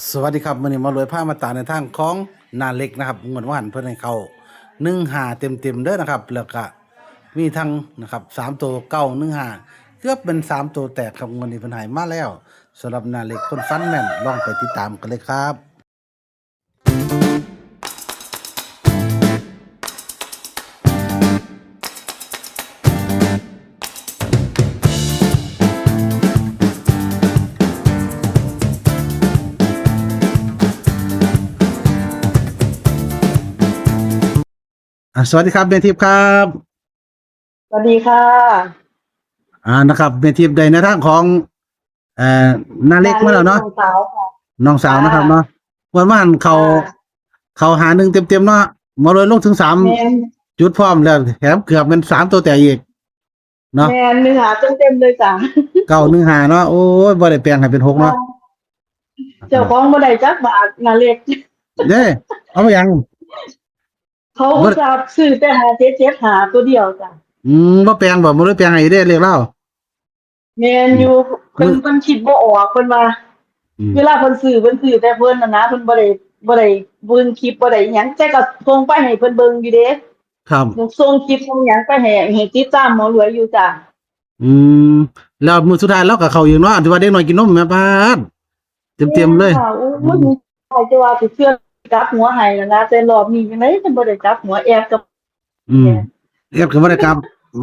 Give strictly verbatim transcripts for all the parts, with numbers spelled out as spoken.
สวัสดีครับ มื้อนี้หมอรวยพามาตามแนวทางของน้าเล็กนะครับ งวดว่าหันเพิ่นให้เข้า หนึ่งห้า เต็มๆเด้อนะครับ แล้วก็มีทั้งนะครับ สาม ตัว เก้าหนึ่งห้า เกือบเป็น สาม ตัวแตกครับ งวดนี้เพิ่นให้มาแล้ว สำหรับน้าเล็กคนฝันแม่น ลองไปติดตามกันเลยครับ อ่ะ สวัสดีครับแม่ทิพย์ครับ สวัสดีค่ะ อ่านะครับแม่ทิพย์ได้แนวทางของ เอ่อน้าเล็กมาแล้วเนาะ น้องสาวค่ะ น้องสาวนะครับเนาะ ค่ะ งวดว่าหันเข้า ค่ะ เข้าหาหนึ่งเต็มๆเนาะ หมอรวยลงถึงสาม แม่น จุดพร้อมแล้ว แถมเกือบเป็นสามตัวแตกอีก เนาะ แม่น หนึ่งห้า เต็มๆเลยจ้ะ เก้าหนึ่งห้าเนาะ โอ้ย บ่ได้แปลงให้เป็นหกเนาะ ค่ะ เจ้าของบ่ได้จักบาทน้าเล็ก เด้ เอามาหยัง เขาอุตส่าห์ซื้อแต่ห้าเจ็ดเจ็ดห้าตัวเดียวจ้ะ อืม บ่แปลงบ่ บ่ได้แปลงให้เด้ เลขลาว แม่นอยู่ อืม เพิ่น เพิ่นคิดบ่ออก เพิ่นว่า อืม เวลาเพิ่นซื้อ เพิ่นซื้อแต่เพิ่นน่ะนะ เพิ่นบ่ได้ บ่ได้เบิ่งคลิป บ่ได้อิหยัง แต่ก็ส่งไปให้เพิ่นเบิ่งอยู่เด้ ครับ ส่งคลิปส่งหยังไปให้ ให้ติดตามหมอรวยอยู่จ้ะ อืม แล้วมื้อสุดท้ายเราก็เข้าอีกเนาะ ที่ว่าเด็กน้อยกินนมแม่ ป๊าด เต็มๆเลย แม่นค่ะ โอ้ย อืม แต่ว่าสิเชื่อกลับหัวให้แล้วนะ แต่รอบนี้จังได๋เพิ่นบ่ได้กลับหัว แอดก็ อืม แอดก็บ่ได้กลับ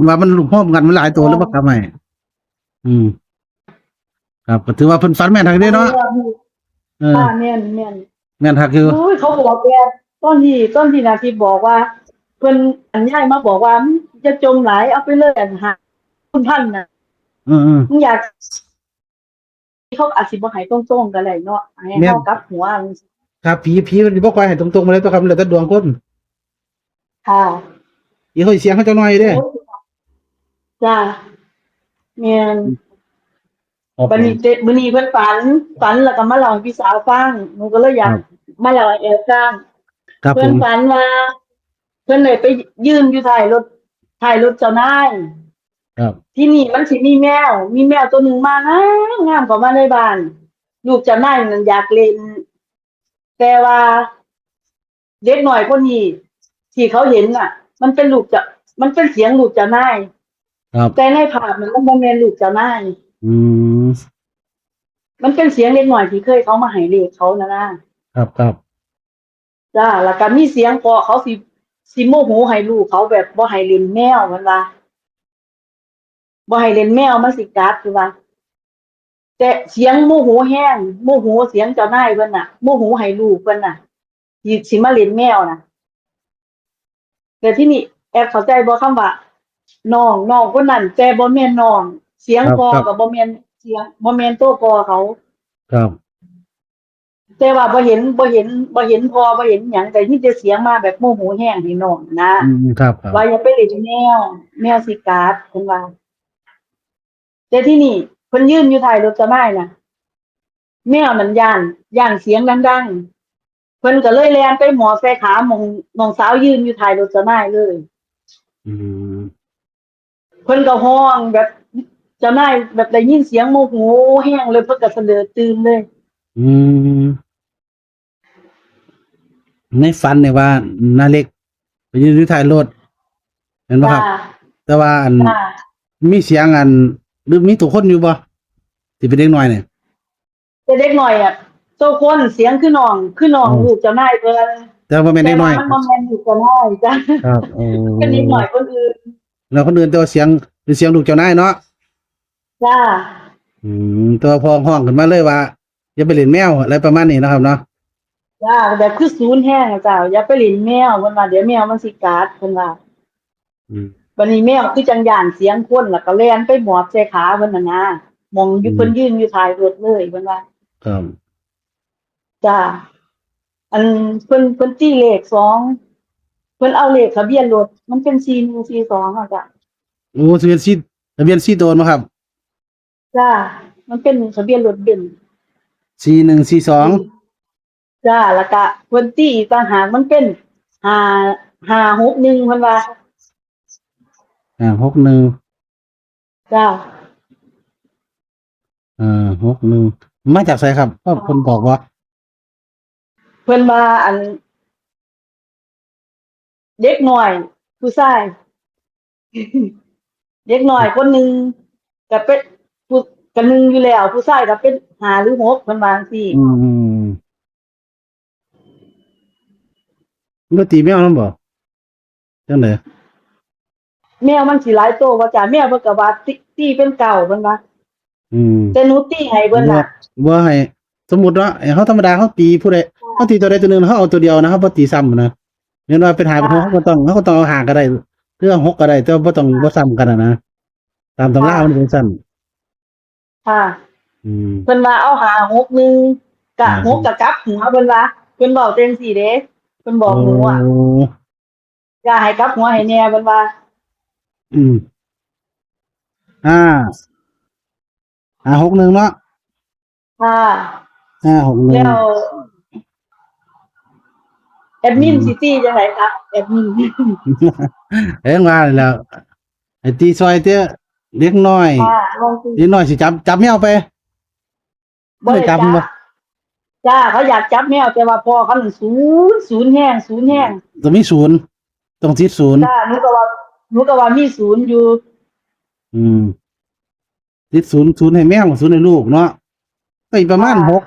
ว่ามันรวมกันมันหลายตัว แล้วบ่กลับให้ อืม ครับ ก็ถือว่าเพิ่นฝันแม่นคักเด้เนาะ เออ ค่ะ แม่น แม่น แม่นคักอยู่ โอ้ย เขาบอกแอด ตอนที่ ตอนที่น้าทิพย์บอกว่า เพิ่น อันยายมาบอกว่า "มึงอย่าจมหลาย เอาไปเลย อัน ห้าพันน่ะ อืมๆ มึงอยาก" เขาอาจสิบ่ให้ตรงๆก็ได้เนาะ ให้ แม่น เฮากลับหัวจั่งซี้ ครับ ผี ผีมันสิบ่ค่อยให้ตรงๆมาเลยตัวครับ แล้วแต่ดวงคน ค่ะ อีเขาสิเสียงเขาจักหน่อยเด้ โอ้ย จ้า แม่น ครับผม บัดนี้เจ๊ มื้อนี้เพิ่นฝัน ฝันแล้วก็มาเล่าให้พี่สาวฟัง หนูก็เลยอยาก ครับ มาเล่าให้แอดฟัง ครับผม เพิ่นฝันว่า เพิ่นได้ไปยืนอยู่ท้ายรถ ท้ายรถเจ้านาย ครับ ทีนี้มันสิมีแมว มีแมวตัวหนึ่งมางามๆเข้ามาในบ้าน ลูกเจ้านายนั่นอยากเล่น แต่ว่าเด็กน้อยคนนี้ที่เขาเห็นน่ะ มันเป็นลูกเจ้า มันเป็นเสียงลูกเจ้านาย ครับ แต่ในภาพมัน มันบ่แม่นลูกเจ้านาย อืม มันเป็นเสียงเด็กน้อยที่เคยเขามาให้เลขเขานั่นนะ ครับ ครับ จ้า แล้วก็มีเสียงพ่อเขาสิ สิโมโหให้ลูกเขาแบบบ่ให้เล่นแมว เพิ่นว่า บ่ให้เล่นแมวมันสิกัด เพิ่นว่า แต่เสียงโมโหแฮง โมโหเสียงเจ้านายเพิ่นน่ะ โมโหให้ลูกเพิ่นน่ะ สิ สิมาเล่นแมวน่ะ แต่ทีนี้แอดเข้าใจบ่ คำว่าน้อง น้องคนนั้น แต่บ่แม่นน้อง เสียง ครับ พ่อ ครับ ก็บ่แม่น เสียง บ่แม่นตัวพ่อเขา ครับ แต่ว่าบ่เห็น บ่เห็น บ่เห็นพ่อ บ่เห็นหยัง แต่ยินแต่เสียงมาแบบโมโหแฮงให้น้องนะ อืม ครับ ครับ ว่าอย่าไปเล่นแมว แมวสิกัด เพิ่นว่า แต่ทีนี้เพิ่นยืนอยู่ท้ายรถเจ้านายน่ะ แมวนั่นย้าน ย้านเสียงดังๆ เพิ่นก็เลยแล่นไปหมอบใส่ขาหม่องน้องสาวยืนอยู่ท้ายรถเจ้านายเลย อืม เพิ่นก็ฮ้องแบบ เจ้านายแบบได้ยินเสียงโมโหแฮงเลย เพิ่นก็สะเดิดตื่นเลย อืม ในฝันเนี่ยว่าน้าเล็กไปยืนอยู่ท้ายรถ เห็นบ่ครับ จ้า แต่ว่าอัน จ้า มีเสียงอัน หรือมีตัวคนอยู่บ่ ที่เป็นเด็กน้อยเนี่ย แต่เด็กน้อยอะ โตคนเสียงคือน้อง คือน้อง อ๋อ ลูกเจ้านายเพิ่น แต่ว่าบ่แม่นเด็กน้อย แต่ว่ามันบ่แม่นลูกเจ้านายจ้ะ ครับ โอ้ เป็นเด็กน้อยคนอื่น แล้วคนอื่นแต่ว่าเสียงเป็นเสียงลูกเจ้านายเนาะ จ้า อืม แต่ว่าพ่อฮ้องขึ้นมาเลยว่า อย่าไปเล่นแมว อะไรประมาณนี้เนาะครับเนาะ จ้า แบบคือสูนแฮงอะจ้า อย่าไปเล่นแมว เพิ่นว่าเดี๋ยวแมวมันสิกัด เพิ่นว่า อืม บัดนี้แมวคือจั่งย้านเสียงคน แล้วก็แล่นไปหมอบใส่ขาเพิ่นน่ะนะ หม่องอยู่ อืม เพิ่นยืนอยู่ท้ายรถเลย เพิ่นว่า ครับ จ้า อันเพิ่น เพิ่นตีเลขสอง เพิ่นเอาเลขทะเบียนรถ มันเป็นสี่หนึ่งสี่สองอะจ้ะ โอ้ ทะเบียนสี่ ทะเบียนสี่ตัวบ่ครับ จ้า มันเป็นทะเบียนรถเบนซ์ สี่หนึ่งสี่สอง จ้า แล้วก็เพิ่นตีอีกต่างหาก มันเป็น ห้า ห้าหกหนึ่ง เพิ่นว่า ห้าหกหนึ่ง จ้า เอ่อ หกหนึ่ง มาจากไสครับ พ่อเพิ่นบอกบ่ เพิ่นว่าอัน เด็กน้อย ผู้ชาย เด็กน้อยคนหนึ่ง ก็เป็นผู้ ก็หนึ่งอยู่แล้ว ผู้ชายก็เป็นห้าหรือหก เพิ่นว่าจั่งซี้ อืม มันก็ตีแมวนำบ่ จั่งใด๋ แมวมันสิหลายโตบ่จ้า แมวเพิ่นก็ว่าตี ตีเป็นเก้า เพิ่นว่า อืม แต่หนูตีให้เพิ่นน่ะ บ่ บ่ให้ สมมุติเนาะ ไอ้เฮาธรรมดาเฮาตีผู้ใด เฮาตีตัวใดตัวหนึ่ง เฮาเอาตัวเดียวนะ เฮาบ่ตีซ้ำนะ แม่นว่าเป็นห้าเป็นหก ค่ะ เฮาก็ต้อง เฮาก็ต้องเอาห้าก็ได้ หรือเอาหกก็ได้ แต่ว่าบ่ต้อง ค่ะ บ่ซ้ำกันน่ะนะ ตามตำรามันเป็นซั่น ค่ะ อืม เพิ่นว่าเอาห้าหกหนึ่ง กะ อ่า หกกะกลับหัว เพิ่นว่า เพิ่นเว้าจั่งซี้เด้ เพิ่นบอกหนูอะ โอ้ อย่าให้กลับหัวให้แน่ เพิ่นว่า อืม ห้า ห้าหกหนึ่ง เนาะ ค่ะ ห้าหกหนึ่ง แล้ว แอดมิน อืม สิตีจั่งใด๋คะ แอดมิน เอิ้นว่าแล้ว ให้ตีซอยเตี้ย เด็กน้อย ค่ะ ลองตี เด็กน้อยสิจับ จับแมวไป บ่ได้ บ่ได้จับ จับ บ่ จ้า เขาอยากจับแมว แต่ว่าพ่อเขานั่นศูนย์ ศูนย์แฮง ศูนย์แฮง ต้องมีศูนย์ ต้องติดศูนย์ จ้า หนูก็ว่า หนูก็ว่ามีศูนย์อยู่ อืม ติดศูนย์ ศูนย์ให้แมว ศูนย์ให้ลูกเนาะ ก็อีกประมาณ ค่ะ หก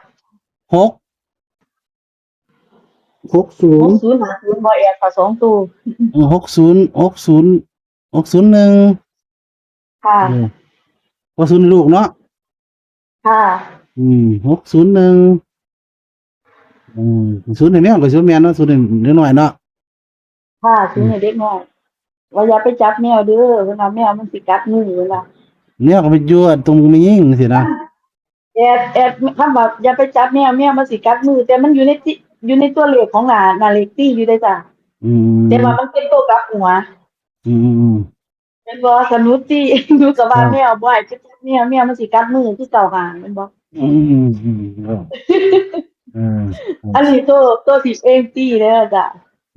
หก หกศูนย์ หกศูนย์ ห้าศูนย์ บ่แอดค่ะ สองตัว เออ หกศูนย์ หกศูนย์ หกศูนย์หนึ่ง ค่ะ เออ หกศูนย์ลูกเนาะ ค่ะ อืม หกศูนย์หนึ่ง อืม ศูนย์ให้แมวก็สิบ่แม่นเนาะ ศูนย์ให้เด็กน้อยเนาะ ค่ะ ศูนย์ให้เด็กน้อย ว่าอย่าไปจับแมวเด้อ เพิ่นว่าแมวมันสิกัดมือ เพิ่นว่า แมวก็ไปอยู่ตรงแม่หญิงสินะ แอด แอด คำว่าอย่าไปจับแมว แมวมันสิกัดมือ แต่มันอยู่ในที่ อยู่ในตัวเลขของหน้า หน้าเลขที่อยู่เด้อจ้ะ อืม แต่ว่ามันเป็นตัวกลับหัว อืม อืม อืม เป็นบ่ สนุกที่ หนูก็ว่า ครับ แมวบ่ให้ไปจับแมว แมวมันสิกัดมือคือเก่าหา แม่นบ่ อืม อืม อืม เออ เออ อันนี้ตัว ตัวสิบเองตี้เด้อจ้ะ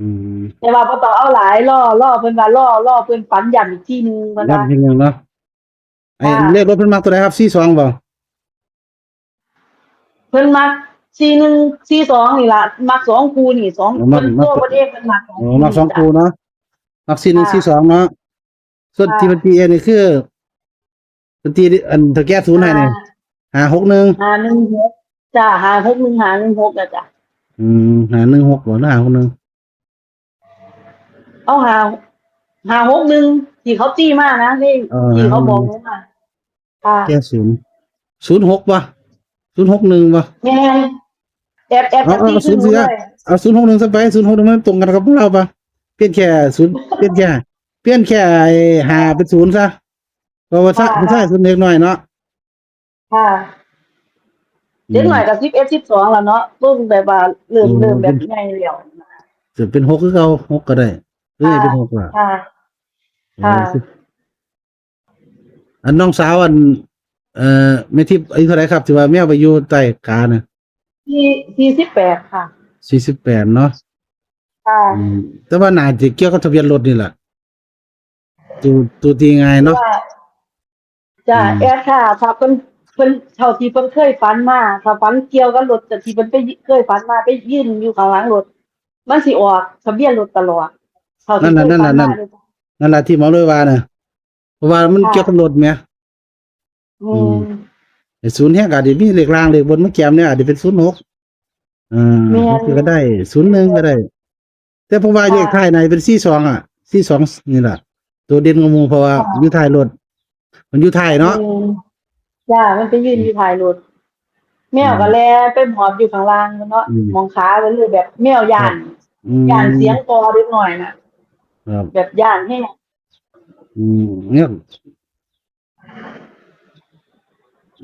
อืม แต่ว่าบ่ต้องเอาหลาย รอ รอเพิ่นว่า รอ รอเพิ่นฝันย้ำอีกทีหนึ่ง เพิ่นว่า ย้ำทีหนึ่งเนาะ ไอ้ ค่ะ เลขรถเพิ่นมักตัวใดครับ สี่สอง บ่ เพิ่นมัก สี่หนึ่ง สี่สอง นี่ล่ะ มักสองคู่นี่ สอง เออ มัก เพิ่น มัก ตัวเพิ่นเองเพิ่นมักสอง เออ คู่ มักสอง จ้ะ คู่เนาะ มัก สี่หนึ่ง ค่ะ สี่สอง เนาะ ส่วน ค่ะ ที่เพิ่นตีเองนี่คือ เพิ่นตีอันเฒ่าแก่ศูนย์ให้นี่ อ่า ห้าหกหนึ่ง ห้าหนึ่งหก จ้ะ ห้าหกหนึ่ง ห้าหนึ่งหก น่ะจ้ะ อืม ห้าหนึ่งหก บ่ หรือ ห้าหกหนึ่ง เอา ห้า ห้าหกหนึ่ง ที่เขาตีมานะ เลข เออ ที่เขาบอกหนูมา ค่ะ แก่ศูนย์ ศูนย์หก บ่ ศูนย์หกหนึ่ง บ่ แม่น แอด แอด เอา ก็ตี เอา ศูนย์ คือหนู เสีย ด้วย เอา ศูนย์หกหนึ่ง ซะไป ศูนย์หกหนึ่ง มันตรงกันกับพวกเราปะ เปลี่ยนแค่ศูนย์ เปลี่ยนแค่ เปลี่ยนแค่ไอ้ห้าเป็นศูนย์ซะ เพราะว่า ค่ะ ผู้ชายศูนย์เล็กน้อยเนาะ ค่ะ อืม เด็กน้อยก็ สิบเอ็ด สิบสอง แล้วเนาะ เริ่มแบบว่าเริ่ม อืม เริ่มแบบใหญ่แล้ว จะเป็นหกคือเก่า หกก็ได้ หรือ ค่ะ เป็นหกล่ะ ค่ะ เออ ค่ะ สิ อันน้องสาวอัน เอ่อ แม่ทิพย์อายุเท่าไหร่ครับ ที่ว่าแมวไปอยู่ใต้กาน่ะ สี่ สี่สิบแปด ค่ะ สี่สิบแปด เนาะ ค่ะ อืม แต่ว่าน่าจะเกี่ยวกับทะเบียนรถนี่แหละ ตัว ตัวตีง่ายเนาะ ว่า จ้ะ อืม แอดค่ะ ถ้าเพิ่น เพิ่น เท่าที่เพิ่นเคยฝันมา ถ้าฝันเกี่ยวกับรถ แต่ที่เพิ่นไป เคยฝันมาไปยืนอยู่ข้างหลังรถ มันสิออกทะเบียนรถตลอด เท่าที่ นั่นน่ะ เคยฝันมา นั่นน่ะ นั่น เลย นั่นล่ะที่หมอเลยว่าน่ะ เพราะว่ามัน ค่ะ เกี่ยวกับรถแหม อืม อืม ไอ้ศูนย์แฮงก็อาจจะมีเลขล่างเลขบนมาแกมเนี่ย อาจจะเป็น ศูนย์หก อ่า แม่น จั่งซี้ก็ได้ ศูนย์หนึ่ง ก็ได้ แต่ผมว่า ค่ะ เลขท้ายน่าจะเป็น สี่สอง อ่ะ สี่สอง นี่ล่ะ ตัวเด่นของหมู่ เพราะว่า ค่ะ อยู่ท้ายรถ มันอยู่ท้ายเนาะ อืม จ้า มันไปยืน อืม อยู่ท้ายรถ แมวก็ อืม แล่นไปหมอบอยู่ข้างล่างเนาะ อืม หม่องขา ก็เลยแบบแมวย้าน ครับ อืม ย้านเสียงกอเด็กน้อยน่ะ ครับ แบบย้านแฮง อืม เนี่ย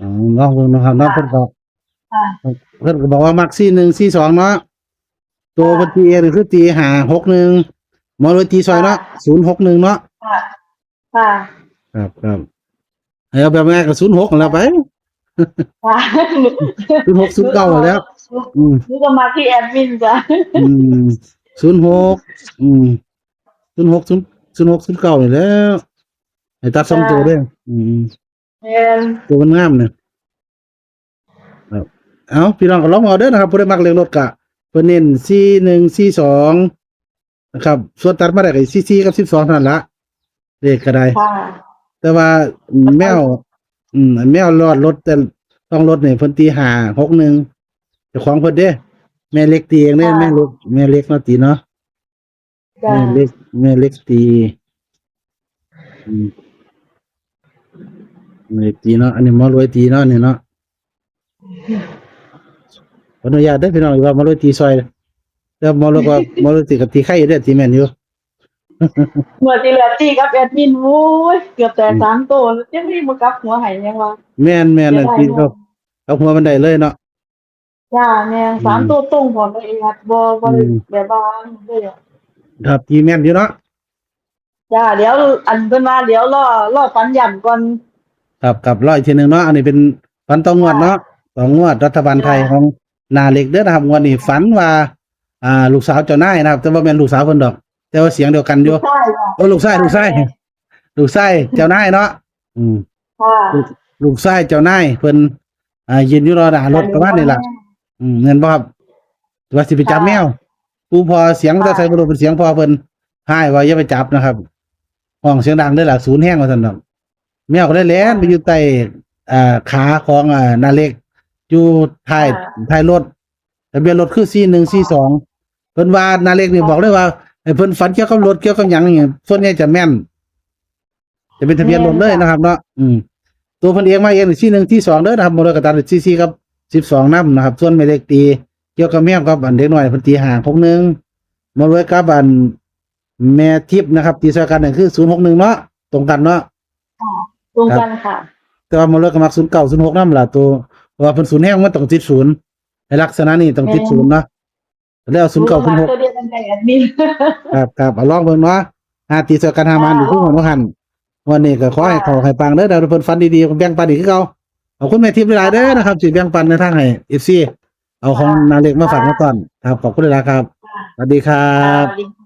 อ๋อ ลองเบิ่งนะครับเนาะ ค่ะ เพิ่นก็ ค่ะ เพิ่นก็บอกว่ามัก สี่หนึ่ง สี่สอง เนาะ ตัว ค่ะ เพิ่นตีเองนี่คือตี ห้าหกหนึ่ง หมอเลยตีซอยเนาะ ค่ะ ศูนย์หกหนึ่ง เนาะ ค่ะ ค่ะ ครับ ครับ ให้เอาแบบง่ายก็ ศูนย์หก นั่นแหละไป ค่ะ ศูนย์หก ศูนย์เก้า นั่นแหล้ว อืม หนูก็มาที่แอดมินจ้ะ อืม ศูนย์หก อืม ศูนย์หก ศูนย์ ศูนย์หก ศูนย์เก้า นี่แหละ ให้ตัดสอง ค่ะ ตัวเด้อ อืม แม่น ตัวมันงามเนี่ย ครับ เอ้า พี่น้องก็ลองเอาเด้อนะครับ ผู้ใดมักเลขรถก็ เพิ่นเน้นสี่หนึ่งสี่สองนะครับ ส่วนตัดมาได้ก็สี่สี่กับสิบสองเท่านั้นละ เลขก็ได้ ค่ะ แต่ว่าแมว อืม แมวรอดรถแต่ต้องรถเนี่ยเพิ่นตีห้าหกหนึ่ง เจ้าของเพิ่นเด้ แม่เล็กตีเองเด้ ค่ะ แม่เล็ก แม่เล็กเนาะตีเนาะ จ้า แม่เล็ก แม่เล็กตี อืม แม่เล็กตีเนาะ อันนี้หมอรวยตีเนาะ นี่เนาะ ขออนุญาตเด้อพี่น้อง ว่าหมอรวยตีซอย แล้วหมอรวยก็ หมอรวยตีกับตีไข่อยู่เด้อ ตีแม่นอยู่ เมื่อที่แล้วที่กับแอดมิน โอ้ย เกือบแต่สามตัว ยังมีบ่กลับหัวให้ยังว่า แม่นแม่นน่ะ เสียดาย ตีเขาเอาหัวมันได้เลยเนาะ จ้า แม่น อืม สามตัวตรงพร้อมเลยครับ บ่ บ่ได้ อืม แบบว่าเลยอะ ครับ ตีแม่นอยู่เนาะ จ้า เดี๋ยว อันเพิ่นว่า เดี๋ยวรอ รอฝันย้ำก่อน ครับ ครับ รออีกทีหนึ่งเนาะ อันนี้เป็นฝันต่องวดเนาะ ต่องวดรัฐบาลไทย จ้า ของนาเล็กเด้อนะครับ งวดนี้ฝันว่า อ่า ลูกสาวเจ้านายนะครับ แต่ว่าแม่นลูกสาวเพิ่นดอก แต่ว่าเสียงเดียวกันอยู่ ลูกชายค่ะ โอ้ ลูกชาย ลูกชาย ลูกชายเจ้านายเนาะ อืม ค่ะ ลูก ลูกชายเจ้านายเพิ่น อ่า ยืนอยู่รอหน้ารถประมาณนี้ล่ะ อืม เงินบ่ครับ ว่าสิไปจับ ค่ะ แมว ผู้พอเสียง ค่ะ แต่ใส่บ่รู้เป็นเสียงพอเพิ่น ให้ว่าอย่าไปจับนะครับ ห้องเสียงดังเด้อล่ะ ศูนย์แฮงว่าซั่นดอก แมวก็เลยแล่นไปอยู่ใต้ อ่า ขาของ อ่า นาเล็ก อยู่ท้าย ค่ะ ท้ายรถ ทะเบียนรถคือสี่หนึ่งสี่สอง เพิ่นว่านาเล็กนี่บอกเลยว่า ไอ้เพิ่นฝันเกี่ยวกับรถ เกี่ยวกับหยังนี่ ส่วนใหญ่จะแม่น จะเป็นทะเบียนรถเลยนะครับเนาะ อืม ตัวเพิ่นเองมาเองนี่ สี่หนึ่งสี่สอง เด้อนะครับ หมอรวยก็ตัด สี่สี่ กับ สิบสอง นำนะครับ ส่วนแม่เล็กตี เกี่ยวกับแมวกับอันเด็กน้อยเพิ่นตีห้าหกหนึ่ง หมอรวยกับอันแม่ทิพย์นะครับ ตีซอยกันนี่คือ ศูนย์หกหนึ่ง เนาะ ตรงกันเนาะ ค่ะ ตรงกันค่ะ แต่ว่าหมอรวยก็มัก ศูนย์เก้า ศูนย์หก นำล่ะ ตัว เพราะว่าเพิ่นศูนย์แฮงมันต้องติดศูนย์ ในลักษณะนี้ต้องติด แม่น ศูนย์เนาะ แล้ว ศูนย์เก้า ศูนย์หก ตัวเดียวกันกับแอดมิน ครับ ครับ เอาลองเบิ่งเนาะ หาตีซอยกันหามา ค่ะ อยู่คือของบ่หัน วันนี้ก็ขอให้ ค่ะ เข้าให้ปังเด้อ เดี๋ยวเพิ่นฝันดีๆ แบ่งปันอีกคือเก่า ขอบคุณแม่ทิพย์หลายๆเด้อนะครับ สิแบ่งปันในทางให้ เอฟซี เอาของ ค่ะ นาเล็กมาฝาก ค่ะ มาต้อน ครับ ขอบคุณหลายๆครับ ค่ะ สวัสดีครับ ค่ะ